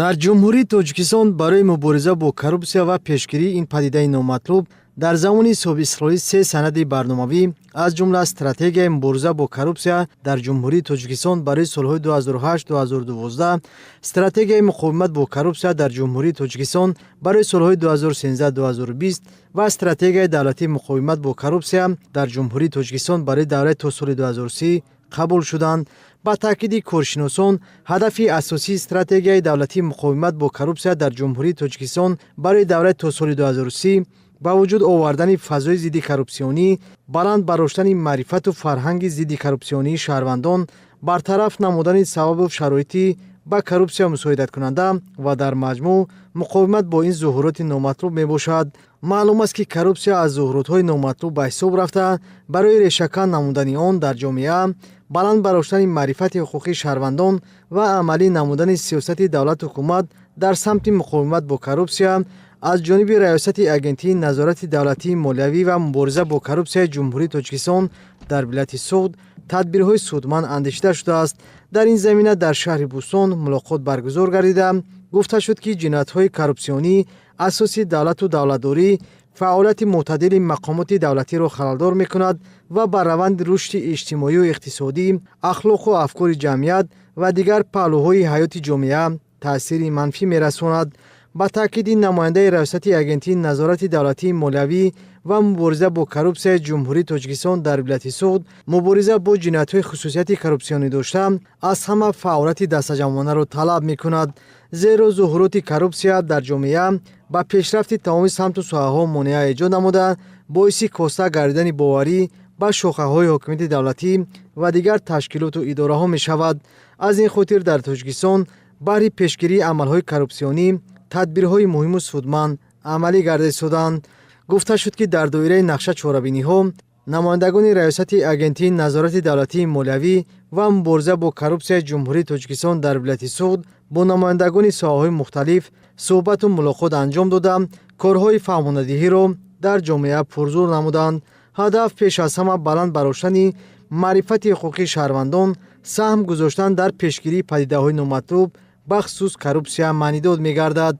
Дар Ҷумҳурии Тоҷикистон барои мубориза бо коррупсия ва пешгирии ин падидаи номатлуб дар замони соҳибистиқлолӣ се санади барномавӣ, аз ҷумла Стратегияи мубориза бо коррупсия дар Ҷумҳурии Тоҷикистон барои солҳои 2008-2012, Стратегияи муқовимат бо коррупсия дар Ҷумҳурии Тоҷикистон барои солҳои 2013-2020 ва Стратегияи давлатии муқовимат бо коррупсия дар Ҷумҳурии Тоҷикистон барои давраи то соли 2030 қабул шуданд. Ба таъкиди коршиносон, ҳадафи асосии Стратегияи давлатии муқовимат бо коррупсия дар Ҷумҳурии Тоҷикистон барои давраи то соли 2030 ба вуҷуд овардани фазои зидди коррупсионӣ, баланд бардоштани маърифату фарҳанги зидди коррупсионии шаҳрвандон, бартараф намудани сабабу шароити ба коррупсия мусоидаткунанда ва дар маҷмӯъ муқовимат бо ин зуҳуроти номатлуб мебошад. Маълум аст, ки коррупсия аз зуҳуротҳои номатлуб ба ҳисоб рафта, барои решакан намудани он дар ҷомеа, баланд бардоштани маърифати ҳуқуқии шаҳрвандон ва амалӣ намудани сиёсати давлату ҳукумат дар самти муқовимат бо коррупсия аз ҷониби Раёсати Агентии назорати давлатии молиявӣ ва мубориза бо коррупсияи Ҷумҳурии Тоҷикистон дар вилояти Суғд тадбирҳои судманд андешида шудааст. Дар ин замина дар шаҳри Бӯстон мулоқот баргузор гардида, гуфта шуд, ки ҷиноятҳои коррупсионӣ асоси давлату давлатдорӣ, фаъолияти мӯътадили мақомоти давлатиро халалдор мекунад ва ба раванди рушди иҷтимоию иқтисодӣ, ахлоқу афкори ҷамъият ва дигар паҳлӯҳои ҳаёти ҷомеа таъсири манфӣ мерасонад. Ба таъкиди намояндаи Раёсати Агентии назорати давлатии молиявӣ ва мубориза бо коррупсияи Ҷумҳурии Тоҷикистон дар вилояти Суғд, мубориза бо ҷиноятҳои хусусияти коррупсионӣ дошта аз ҳама фаъолияти дастаҷамъонаро талаб мекунад, зеро зуҳуроти коррупсия дар ҷомеа ба пешрафти тамоми самту соҳаҳо монеа эҷод намуда, боиси коста гардидани боварӣ ба шохаҳои ҳокимияти давлатӣ ва дигар ташкилоту идораҳо мешавад. Аз ин хотир дар Тоҷикистон баҳри пешгирии амалҳои коррупсионӣ тадбирҳои муҳиму судманд амалӣ гардидасоданд. Гуфта шуд, ки дар доираи нақша чорабиниҳо намояндагони Раёсати Агентии назорати давлатии молиявӣ ва мубориза бо коррупсияи Ҷумҳурии Тоҷикистон дар вилояти Суғд бо намояндагони соҳаҳои мухталиф суҳбату мулоқот анҷом дода, корҳои фаҳмонадиҳиро дар ҷомеа пурзур намуданд. Ҳадаф пеш аз ҳама баланд бардоштани маърифати ҳуқуқии шаҳрвандон, саҳм гузоштан дар пешгирии падидаҳои номатлуб, бахусус коррупсия, маънидод мегардад.